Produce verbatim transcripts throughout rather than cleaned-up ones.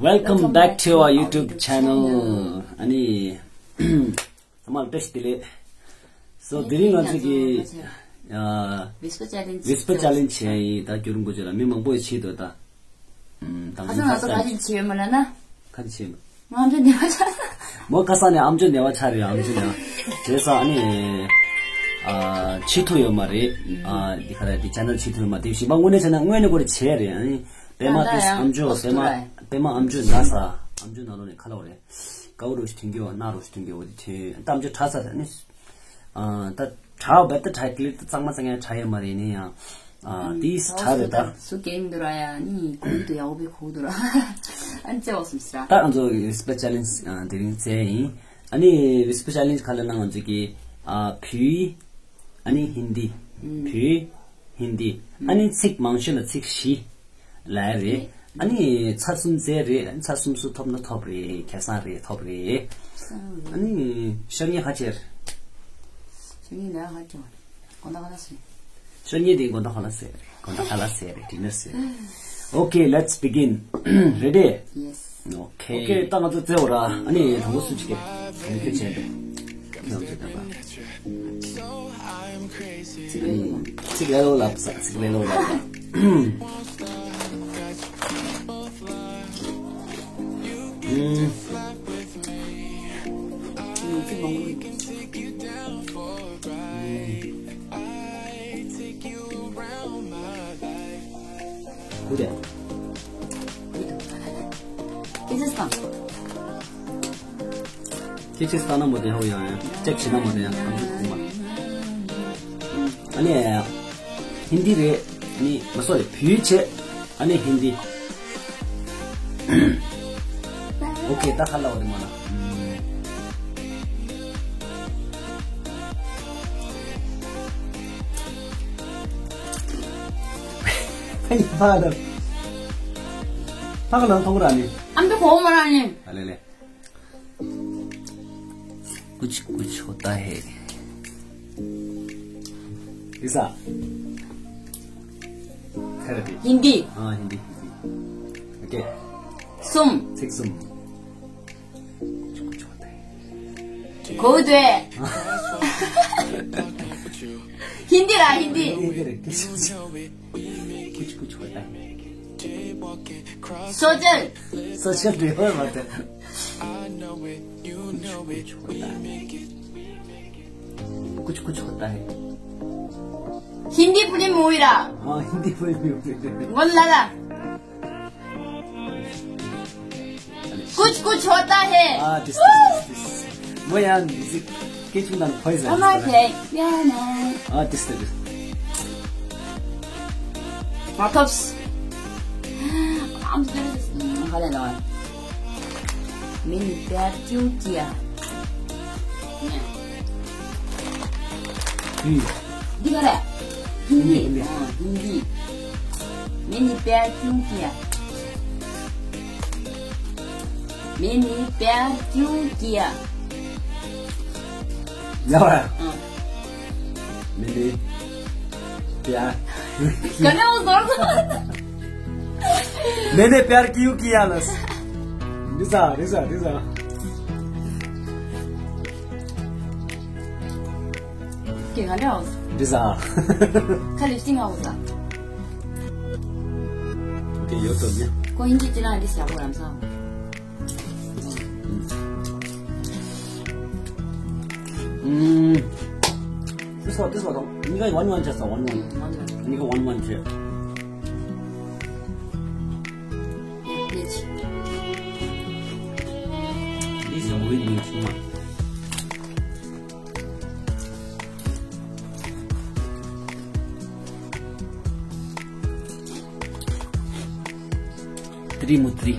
Welcome back to our YouTube channel. ཨ་ནི། ཚང་མ་ལ་བཀྲ་ཤིས་བདེ་ལེགས། So དེ་རིང་ང་ཚོ་གི་ཨ། Whisper Challenge Whisper Challenge བྱས་ཡིན། ད་རྒྱུན་རིང་པོ་བྱས་ལ་མི་མང་པོ་ཡིས་བྱེད་འདུག་ད། ཨམ། དང་ཁ་སང་ང་ཚོ་ག་རེ་བྱས་ཡོད་མ་ལབ་ན། ག་རེ་བྱས་ཡོད་མ། ང་ཨམ་ཅོག་ནད་པ་ཆགས། མོ་ཁ་སང་ནས་ཨམ་ཅོག་ནད་པ་ཆགས་རེད། ཨམ་ཅོག་ནད་པ་བྱས་ས་ཨ་ནི། ཨ། བྱེད་ཐུབ་ཡོད་མ་རེད། ཨ། འདི་ག་རེ་འདི་channel བྱེད་ཐུབ་ཡོད་མ་རེད། གཞན་པ་དངོས་གནས་བྱས་ན་དངོས་གནས་ཁོ་རེ་བྱས་རེད། ཨ་ནི་པད་མ་ད་ལྟ་ཡང་ཨམ་ཅོག་པད་མ་པད་མ་ཨམ་ཅོག་ན་ས་ཨམ་ཅོག་ནང་ལོགས་ནས་ཁ་ལོག་རེད། དཀར་པོ་རུ་ཞིག་ཐོན་གྱི་ཡོད། ནག་རུ་ཞིག་ཐོན་གྱི་ཡོད། དེ་ཐོན་ད་ཨམ་ཅོག་ཁྲ་ས་རེད། ཨ་ནི། ཨ། ད་ཁྲ་བ་ད་ཁྲ་ཀླད་ད་གཙང་མ་གཙང་ཡང་ཁྲ་ཡོད་མ་རེད། ནི་ཡང་། ཨ། དེས་ཁྲ་རེད་ད། སུ་གེ་མི་འདུག་ར་ཡ། ནི་གུ་དུ་ཡག་པོ་བི་གུ་དུ་ར། ཨ་ནི་བཙལ་བ་སོང་ཟེར་ར། ད་ང་ཚོ་Whisper Challenge དེ་རིང་བཙལ་ཡིན། ཨ་ནི་Whisper Challenge ག་ལ་ན་ང་ཚོ་གི། ཨ། བོད། ཨ་ནི་ཧིན་དི། བོད། ཧིན་དི། ཨ་ནི་ཚིག་མང་ཤོས་ལ་ཚིག་བཞི་ལབ་རེད། ཨ་ནི་ཚར་གསུམ་བཙལ་རེད། ཨ་ནི་ཚར་གསུམ་སུ་ཐོབ་ན་ཐོབ་རེད། ཁེ་བཟང་རེད། ཐོབ་རེད། ཨ་ནི་ཤོག་ངོས་ཧ་ཅེར། ཤོག་ངོས་ལ་ཧ་ཅེར། དགོང་དག་ཁ་ལག་ཟོས། ཤོག་ངོས་དེ་དགོང་དག་ཁ་ལག་ཟོས་རེད། དགོང་དག་ཁ་ལག་ཟོས་རེད། dinner ཟོས་རེད། Okay, let's begin. Ready? Yes. Okay. Okay, ད་ང་ཚོ་བཙལ་བ་ར། ཨ་ནི་དང་པོ་སུ་གཅིག་གིས་གང་ཁྱོད་བྱས་འདུག་ཁྱོད་བྱས་འདུག་པ། ཚིག་ལེ་ལོ་ལབ་ས། ཚིག་ལེ་ལོ་ལབ་ས། ཨུམ། ཚིག་མང་པོ་འདུག་ཁྱེད་ཀྱིས་ལྟ་ན་མོ་དེ་ཧ་གོ་ཡང་ཡང་ཅེག་བྱེད་ན་མོ་དེ་ཡང་གང་ཐུབ་ཐུབ་མ། ཨ་ནི་ཧིན་དི་རེད། ཨ་ནི་མ་སོ་རེད། བོད་བྱས། ཨ་ནི་ཧིན་དི། ཨོ་ཁེ། ད་ཁ་ལ་བ་དེ་མ་ན། ཕ་ཡི་ཕ་ད། ཕ་ག་ལ་མཐོང་ར་ནི། ཨམ་ཏུ་གོ་མ་ར་ནི། ཨ་ལེ་ལེ། कुछ कुछ होता है। ལི་ས། ཐེ་ར་པི། ཧིན་དི། ཨ། ཧིན་དི། ཧིན་དི། ཨོ་ཁེ། གསུམ། ཚིག་གསུམ། कुछ कुछ होता है། གོ་དེ། ཧིན་དི་ར་ཧིན་དི། ཧིན་དི་རེད། कुछ कुछ होता है। सोशल। सोशल ड्राइवर मत। कुछ कुछ होता है। कुछ कुछ होता है। हिंदी फिल्म मूवी रा। हाँ, हिंदी फिल्म मूवी। बोल लाला। कुछ कुछ होता है। ཨ། དེ་སྟེ། དེ་སྟེ། མོ་ཡང་མི་ཟིག་སྐད་ཆུང་དང་ཕོ་ཡི་ཟ། ཨ་མ་ཁེ། ཡ་ན། ཨ། དེ་སྟེ། དེ་སྟེ། མ་ཐོབས། ཨམ་སྟེ། ཧ་ལས་ལ། मैंने प्यार क्यों किया। ཧིན། འདི་ག་རེད། ཧིན་དི། ཧིན་དི། ཨ། ཧིན་དི། मैंने प्यार क्यों किया। मैंने प्यार क्यों किया। ཡ་ཝ། ཨ། मैंने प्यार ག་ནས་འོང་ཟོར། मैंने प्यार क्यों किया ལ། རི་ཟ། རི་ཟ། རི་ཟ། ཁྱེད་ག་འདྲ་འོང་། འདི་ཟ། ཁ་ལིབ་སི་ཊིག་ང་འོང་ཟ། དེ་ཡོད་དོ་ཉ། ཁོ་ཧིན་ཇི་ཅི་ན་འདི་ཟ་གོ་རམ་ས། ཨུམ། This one, this one. གཉིས་ཀ་one one བྱས་ས། One one. གཉིས་ཀ་one one བྱས། This is really nice. Trimurti.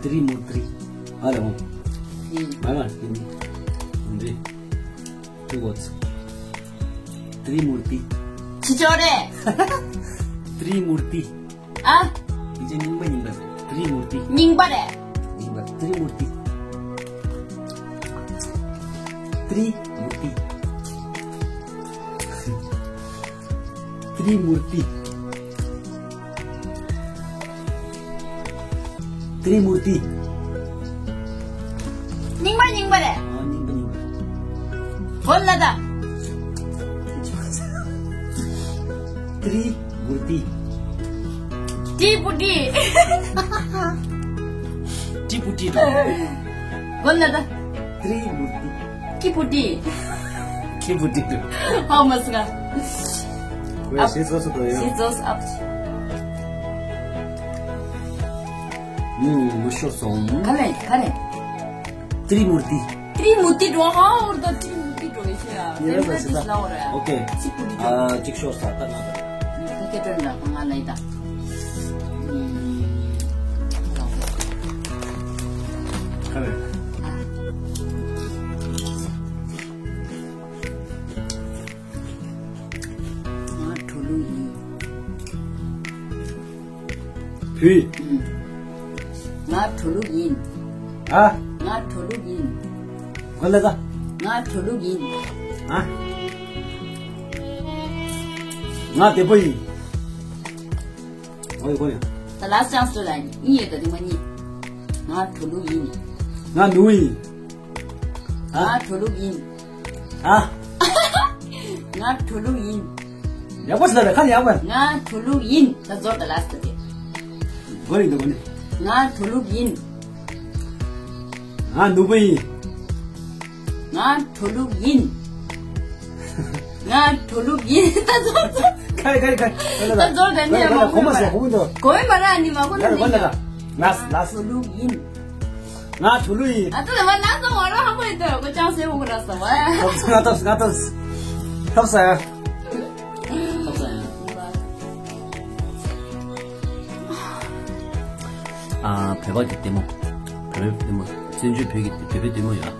Trimurti. Hello. ཧུམ། མ་མ། ཧུམ། འདི། Two words. Trimurti. ཅི་ཅོ་རེད། Trimurti. ཨ། དེ་ཅི་རྙིང་པ་རྙིང་པ་རེད། Trimurti. རྙིང་པ་རེད། རྙིང་པ། Trimurti. Trimurti. Trimurti. ཏྲི་མུར་ཏི། རྙིང་པ་རྙིང་པ་རེད། ཨ། རྙིང་པ་རྙིང་པ། གོ་ལ་ད། ཏྲི་མུར་ཏི། ཏྲི་པུ་ཏི། ཏྲི་པུ་ཏི་འགྲོ། གོ་ལ་ད། ཏྲི་མུར་ཏི། ཏྲི་པུ་ཏི། ཏྲི་པུ་ཏི་འགྲོ། ཧོ་མ་སི་ང་། ཝེ་ཨབ། ཤི་ཙོ་སུ་ཏོ་ཡོ། ཤི་ཙོ་སུ་ཨབ། ཨུམ། མི་ཤོར་སོང་། ག་ལེ་ག་ལེ། ཏྲི་མུར་ཏི། ཏྲི་མུར་ཏི་འགྲོ། ཧ་འོར་ད་ཏྲི་མུར་ཏི་འགྲོ་ཡོད་ཤི་ཡ། ཡེ་ར་ས་སི་ད། ཨོ་ཀེ། ཏྲི་པུ་ཏི་འགྲོ། ཨ། གཅིག་ཤོར་ས་ད་ང་ད། ད་སྐད་སྒྲོན་ལ་ང་ལ་ཡི་ད། ཨུམ། ཁ་རེ། ཨ། ང་གྲོ་ལུག་ཡིན། བུ། ཨུམ། ང་གྲོ་ལུག་ཡིན། ཨ། ང་གྲོ་ལུག་ཡིན། གོ་ལ་ད། ང་གྲོ་ལུག་ཡིན། ཨ། ང་བདེ་པོ་ཡིན། ཨོ་ཡ་གོ་ཡ། ད་ལ་སི་ཊི་ཆན་སི་ལ་གཉིས་ཡོད་ད། དེ་མ་གཉིས། ང་གྲོ་ལུག་ཡིན། ང་ནུ་ཡིན། ཨ། ང་གྲོ་ལུག་ཡིན། ཨ། ང་གྲོ་ལུག་ཡིན། ཡག་པོ་ཞིག་ལ་རེ་ཁ་ཡག་པོ། ང་གྲོ་ལུག་ཡིན། ད་ཛོར་ད་ལ་སི་ཊི་དེ། གོ་ཡིན་ད་གོ་ནི། ང་གྲོ་ལུག་ཡིན། ང་ནུ་བོ་ཡིན། ང་གྲོ་ལུག་ཡིན། ང་གྲོ་ལུག་ཡིན། ད་ཙོ་ཙོ། ཁའི་ཁའི་ཁའི། ད་ཙོ་ད་ནི་ཡ་མ་གོ་མ་སོ་གོ་མི་འདུག་གོ་མི་མ་ར་ནི་མ་གོ་ན་ནི། ལ་ལ་ལ་ལ་ལ། ང་གྲོ་ལུག་ཡིན། ང་གྲོ་ལུག་ཡིན། ཨ་ཙི་ལ་མ་ན་ཙོ་མ་ར་ཧ་མ་ཡིན་ད་གོ་ཅང་སེ་འོ་གོ་ར་ས་བ། ང་ཏོ་ང་ཏོ། ཐབ་ས་ཡ། ཐབ་ས་ཡ། ཨ། བོད་པ་གི་ལྟད་མོ། བོད་པའི་ལྟད་མོ། བཙན་བྱོལ་བོད་ཀྱི་བོད་པའི་ལྟད་མོ་ཡོད།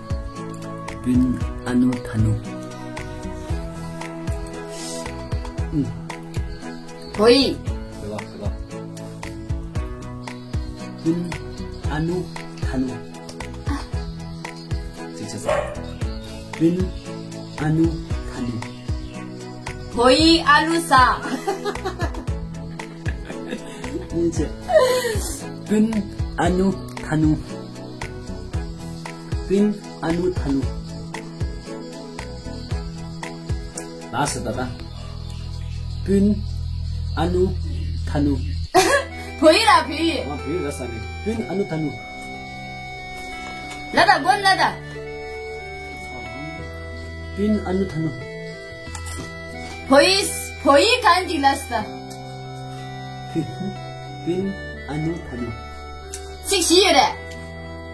སྤུན་ཨ་ནུ་ཐ་ནུ། ཨུམ། བོད་ཡིག་བོད་པ་བོད་པ། སྤུན་ཨ་ནུ་ཐ་ནུ། ཅིག་ཆ་ས། སྤུན་ཨ་ནུ་ཐ་ནུ། བོད་ཡིག་ཨ་ལུ་ས། སྤུན་ཨ་ནུ་ཐ་ནུ། སྤུན་ཨ་ནུ་ཐ་ནུ། ལ་སི་ད་ད། སྤུན་ཨ་ནུ་ཐ་ནུ། བོད་ཡིག་ལ་བོད་ཡིག་ཨ། བོད་ཡིག་ལ་ས་ནི། སྤུན་ཨ་ནུ་ཐ་ནུ། ལ་ད་གོ་ལ་ད། སྤུན་ཨ་ནུ་ཐ་ནུ། བོད་ཡིག་བོད་ཡིག་གང་ཅིག་ལ་ས། སྤུན་ཨ་ནུ་ཐ་ནུ། ཚིག་བཞི་ཡོད་རེད།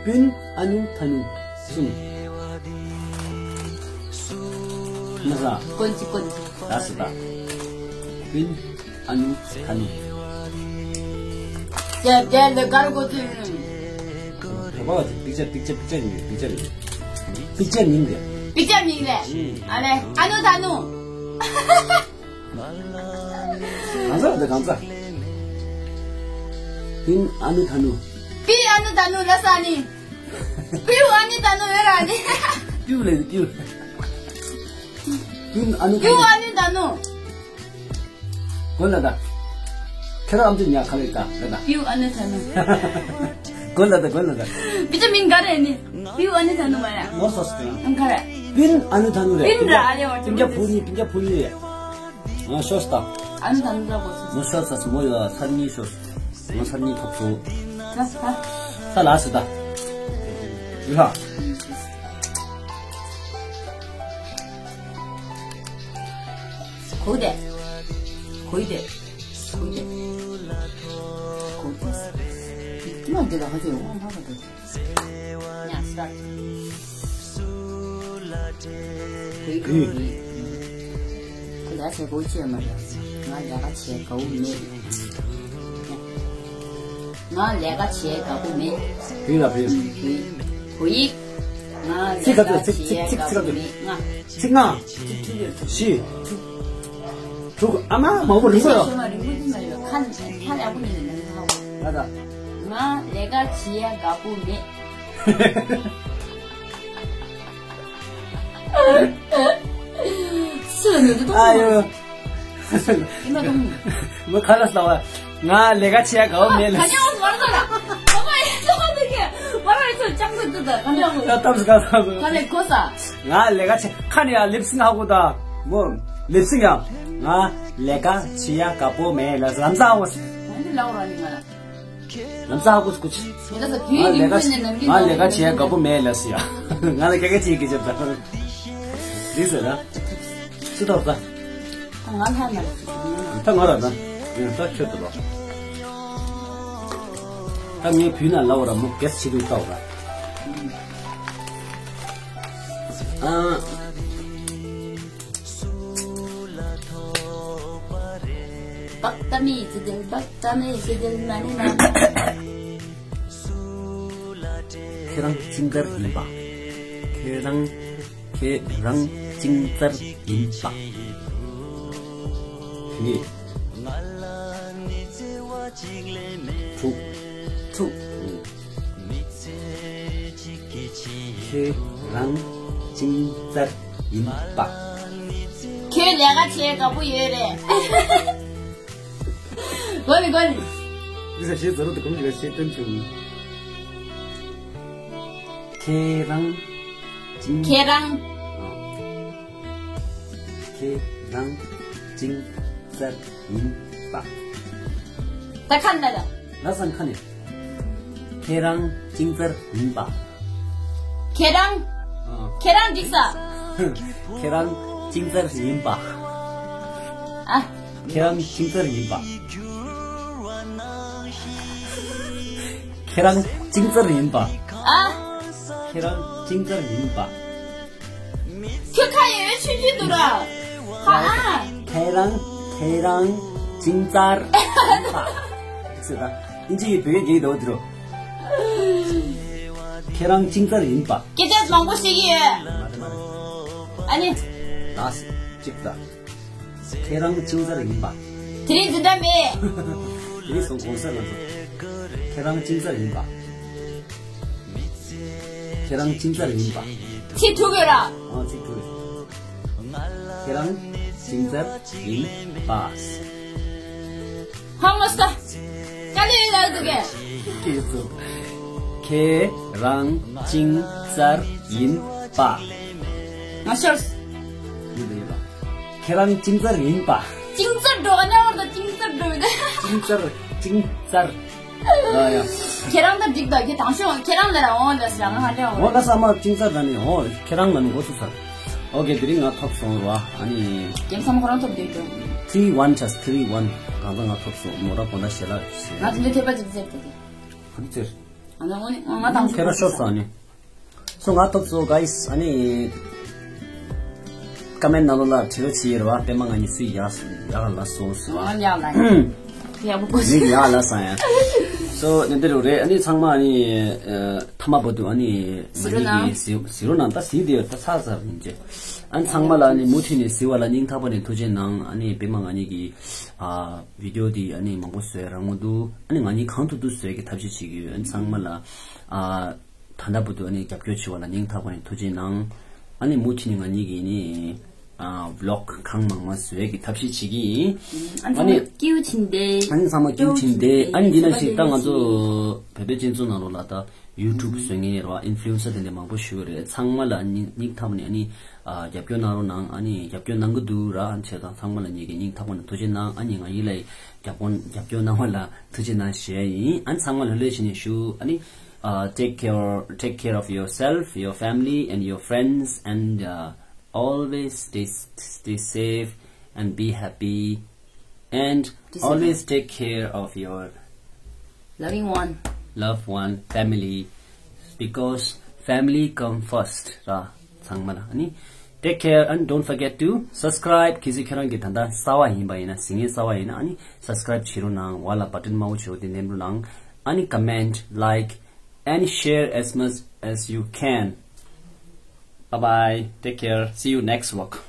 སྤུན་ཨ་ནུ་ཐ་ནུ། གསུམ། ན་ས། ཀོན་ཅི་ཀོན་ཅི། ད་སི་ད། སྤུན་ཨ་ནུ་ཐ་ནུ། རྒྱ་རྒྱ་ལ་གར་གོ་ཚུལ། ད་བ་ཅི་པིག་ཅར་པིག་ཅར་པིག་ཅར་ཡིན། པིག་ཅར་ཡིན། པིག་ཅར་ཡིན་རེད། པིག་ཅར་མིང་རེད། ཨ་ལེ་ཨ་ནུ་ཐ་ནུ། གང་ཟག་དེ་གང་ཟག་སྤུན་ཨ་ནུ་ཐ་ནུ། སྤུན་ཨ་ནུ་ཐ་ནུ་ལ་ས་ནི། སྤུན་ཨ་ནུ་ཐ་ནུ་ཡོད་ར་ནི། སྤུན་ལས་སྤུན། སྤུན་ཨ་ནུ་ཐ་ནུ། སྤུན་ཨ་ནུ་ཐ་ནུ། གོ་ལ་ད། ཁྱེད་རང་ཨམ་ཅོག་ཉག་ག་ལེ་ད་ལ་ད། སྤུན་ཨ་ནུ་ཐ་ནུ། གོ་ལ་ད་གོ་ལ་ད། བི་ཏ་མིན་ག་རེ་ནི། སྤུན་ཨ་ནུ་ཐ་ནུ་མ་ཡ། ནོར་སོང་སི་ཏེ། ཨང་ག་རེ། སྤུན་ཨ་ནུ་ཐ་ནུ་རེད། སྤུན་ར་ཨ་ལེ་བ་སྤུན་ཀྱ་བུ་གཉིས་སྤུན་ཀྱ་བུ་གཉིས་རེད། ང་ཤོར་སྟ། ཨ་ནུ་ད་ནུ་ད་གོ་སོང་། ང་ཤོར་ས་སུ་མོ་ཡོད་ས་གཉིས་ཤོར། ང་ས་གཉིས་ཐོབ་སོང་། ད་ད། ད་ལ་སི་ད། ཡུ་ཧ། གོ་དེ། གོ་དེ། གོ་དེ། གོ་དེ། ང་འདི་ལ་ཧ་ཅང་ཡོང་ཧ་ག་དེ། ཡ་སི་ཊར་ཊི། ཁོས་ཁོས་ཁོས་ལས་བྱེད་དགོས་ཆེ་མ་རེད། ང་ལས་ཀ་བྱེད་དགའ་བོ་མེད། ང་ལས་ཀ་བྱེད་དགའ་བོ་མེད། བོད་ལ་བོད། བོད་ཡིག་ང་ལས་ཀ་བྱེད་དགའ་བོ་མེད། ང་ཚིག་ལྔ། བཞི། དྲུག་ཨ་མ་མང་པོ་རིང་པོ་ཡོད། ཁ་ཁ་ཡག་པོ་ནས་ལ་ད། ང་ལས་ཀ་བྱེད་དགའ་བོ་མེད། སུ་ལ་ནུས་ཏོ། ཨ་ཡོ། ཨི་མ་ཏོ། མོ་ཁ་ལ་ས་བ། ང་ལས་ཀ་བྱེད་དགའ་བོ་མེད་ལ། ཁ་ཉོ་མ་ར་ས་ལ། ཨོ་མ་ཡ། ད་ལྟ་སྐབས་སུ་ག་ས་ག་ལས་གོ་ས། ང་ལས་ཀ་བྱེད་ཁ་ནས་ཡ་ལིབ་སིང་ཧ་གོ་ད། མོ་ལིབ་སིང་ཡ། ང་ལས་ཀ་བྱེད་ཡ་དགའ་པོ་མེད་ལ་ལམ་སང་ཧ་གོ་ས། ང་འདི་ལའོ་ར་ནི་ང་ལ། ལམ་སང་ཧ་གོ་ས་ཀུ་ཆི། ང་ལས་ཀ་ང་ལས་ཀ་བྱེད་ཡ་དགའ་པོ་མེད་ལ་སི་ཡ། ང་ལ་སྐད་ཆ་བྱེད་ཀྱི་ཅེབ་ད། འདི་ཟེར་ན། སུ་ཐོབ་ས། ང་ལྷ་ན། ད་ང་ལ་ན། ད་ཁྱོད་ཐོབ་ལ། ད་ངས་བུས་ན་ལའོ་ར་མོ་གེ་སི་བྱེད་དུས་ལྟ་བ། ཨ། བག་ཏ་མི་ཚེ་འདིར་བག་ཏ་མི་ཚེ་འདིར་མ་ནི་ན། ཁྱེད་རང་ཅིང་ཙར་ཡིན་པ། ཁྱེད་རང་ཁྱེད་རང་ཅིང་ཙར་ཡིན་པ། དེ་ནས་དྲུག་དྲུག་ཁྱེད་རང་ཅིང་ཙར་ཡིན་པ། ཁྱོད་ལས་ཀ་བྱེད་དགའ་པོ་ཡོད་རེད། གོ་ནི་གོ་ནི། འདི་ས་ཞེས་ཛ་རུ་དུ་གོམ་གྱི་ལ་ཞེས་སྟོན་བྱུང་། ཁྱེད་རང་ཅིང་ཁྱེད་རང་ཁྱེད་རང་ཅིང་ཙར་ཡིན་པ། ད་ཁ་ནས་ལ། ལ་སང་ཁ་ནས། ཁྱེད་རང་ཅིང་ཙར་ཡིན་པ། ཁྱེད་རང་། ཨ། ཁྱེད་རང་འགྲིག་ས། ཁྱེད་རང་ཅིང་ཙར་ཡིན་པ། ཨ། ཁྱེད་རང་ཅིང་ཙར་ཡིན་པ། ཁྱེད་རང་ཅིང་ཙར་ཡིན་པ། ཨ། ཁྱེད་རང་ཅིང་ཙར་ཡིན་པ། ཁྱོད་ཁ་ཡོད་ཆུང་ཆུང་འདུག་ར། ཧ་ཨ། ཁྱེད་རང་ཁྱེད་རང་ཅིང་ཙར་ཡིན་པ། ཟེར་ད། ཨིན་ཇི་ཡི་བོད་སྐད་རྒྱག་གི་འདུག་འདི་རུ། ཁྱེད་རང་ཅིང་ཙར་ཡིན་པ། སྐད་ཆ་མང་པོ་བཤད་ཀྱི་ཡོད། མ་རེད་མ་རེད། ཨ་ནི། ལགས་སོ། གཅིག་ད། ཁྱེད་རང་ཅིང་ཙར་ཡིན་པ། དེ་རིང་འཛིན་གྲྭ་མེད། དེ་རིང་སོང་གོང་ས་ང་ཚོ། ཁྱེད་རང་ཅིང་ཙར་ཡིན་པ། ཁྱེད་རང་ཅིང་ཙར་ཡིན་པ། ཚིག་ཐུག་ཡོད་ར། ཨང་ཚིག་ཐུག་ཡོད། ཁྱེད་རང་ཅིང་ཙར་ཡིན་པ། ཧང་ལོ་ས། ཀ་ལེ་ཡོད་ལ་འདུག་གས། ཁྱེད་ཚོ། ཁྱེད་རང་ཅིང་ཙར་ཡིན་པ། ང་ཤོར། ཡིན་པ་ཡིན་པ། ཁྱེད་རང་ཅིང་ཙར་ཡིན་པ། ཅིང་ཙར་འགྲོ་ག་ནས་བར་དུ་ཅིང་ཙར་འགྲོ་གི་འདུག་ཅིང་ཙར་ཅིང་ཙར། ཡ་ཡ། ཁྱེད་རང་ད་འགྲིག་ད་ཁྱེད་དང་ཤོག་ཁྱེད་རང་ལ་ར་འོང་ལ་ཟ་ང་ཧ་ལས་འོང་། འོ་ལ་ས་མ་ཅིང་ཙར་ད་ནི་འོ་ཁྱེད་རང་ལ་ནི་འོ་སུ་ས། ཨོ་ཀེ་དེ་རིང་ང་ཐོབ་སོང་ར། ཨ་ནི། རྒན་བསམ་ཁོ་རང་ཐོབ་འདོད་ཀྱང་། three one just three one། གང་ལྟར་ང་ཐོབ་སོང་མོ་ར་གོ་ན་ཞེ་ལ་ཞེ། ང་དེ་འདྲའི་ཐེབས་པ་ཅིག་ཟེར་ཏེ། ག་རེ་ཟེར། ང་ད་འོ་ནི་ང་དང་ཁྱེད་རང་ཤོར་སོང་ནི། སོ་ང་ཐོབ་སོང་གཱིས། ཨ་ནི། ཀ་མེན་ནང་ལོགས་ལ་བྲི་རོགས་བྱེད་ཡོད་རེད་བ། པད་མ་ང་གཉིས་སུ་ཡག་ཡག་ལ་སོང་ཟེར་བ། ང་ཡག་ལ། ཡག་པོ་གོ། མིག་ཡག་ལ་སང་ཡ། སོ་ནི་འདི་རུ་རེད། ཨ་ནི་ཚང་མ་ཨ་ནི། ཨ། ཐ་མ་བར་དུ་ཨ་ནི། ང་གཉིས་ཀྱི་གཟིགས་གཟིགས་རོགས་གནང་། ད་གཟིགས་བསྡད་ཡོད་ད་ཚར་ཚར་ཡིན་ཅེ། ཨ་ནི་ཚང་མ་ལ་ཨ་ནི་མུ་མཐུད་ནས་གཟིགས་པ་ལ་སྙིང་ཐག་པ་ནས་ཐུགས་རྗེ་གནང་། ཨ་ནི་པད་མ་ང་གཉིས་ཀྱི། ཨ། བི་ཌི་ཡོ་འདི་ཨ་ནི་མང་པོ་བཟོས་རག་མ་འདུག་ཨ་ནི་ང་གཉིས་གང་ཐུབ་ཐུབ་བཟོས་ཀྱི་ཐབས་ཤེས་བྱེད་ཀྱི་ཡོད། ཨ་ནི་ཚང་མ་ལ། ཨ། ད་ལྟ་བར་དུ་ཨ་ནི་རྒྱབ་སྐྱོར་བྱེད་པ་ལ་སྙིང་ཐག་པ་ནས་ཐུགས་རྗེ་གནང་། ཨ་ནི་མུ་མཐུད་ནས་ང་གཉིས་ཀྱིས་ནི། ཨ། བི་ལོག་གང་མང་མང་བཟོ་ཡས་ཀྱི་ཐབས་ཤེས་བྱེད་ཀྱི་ཡིན། ཨ་ནི་ཚང་མ་ཨ་ནི་ཀིའུ་ཕྱིན་ཏེ། ཨ་ནི་ཚང་མ་ཀིའུ་ཕྱིན་ཏེ། ཨ་ནི་འདི་ནང་བཞིན་ད་ང་ཚོ་བོད་པའི་སྤྱི་ཚོགས་ནང་ལོགས་ལ་ད་ཡུ་ཊུབ་བཟོ་མཁན་རེད་བ། ཨིན་ཕུ་ལུ་ཨེན་སར་དེ་འདྲ་མང་པོ་ཞིག་ཡོད་རེད། ཚང་མ་ལ་སྙིང་སྙིང་ཐག་པ་ནས་ཨ་ནི། ཨ། རྒྱབ་སྐྱོར་གནང་རོགས་གནང་། ཨ་ནི་རྒྱབ་སྐྱོར་གནང་གི་འདུག་ར། ཨ་ནི་བྱས་ཙང་ཚང་མ་ལ་ངེད་ཀྱིས་སྙིང་ཐག་པ་ནས་ཐུགས་རྗེ་གནང་། ཨ་ནི་ང་གཉིས་ལ་རྒྱབ་སྐྱོར་རྒྱབ་སྐྱོར་གནང་བ་ལ་ཐུགས་རྗེ་གནང་ཞུ་ཡ་ཡིན། ཨ་ནི་ཚང་མ་ལ་ལོས་བྱས་ནས་ཞུ། ཨ་ནི། Uh, take care, take care of yourself, your family, and your friends, and, uh, always stay, stay safe and be happy, and always take care of your loving one, loved one, family, because family come first, ར། ཚང་མ་ལ་ཨ་ནི། Take care and don't forget to subscribe. གལ་སྲིད་ཁྱེད་རང་གིས་ད་ལྟ་གསར་པ་ཡིན་པ་ཡིན་ན། གཟིགས་མཁན་གསར་པ་ཡིན་ན་ཨ་ནི་subscribe བྱེད་རོགས་གནང་། འོག་ལ་button དམར་པོ་ཆེ་བོ་དེ་མནན་རོགས་གནང་། ཨ་ནི་comment, like and share as much as you can. Bye bye. Take care. See you next vlog.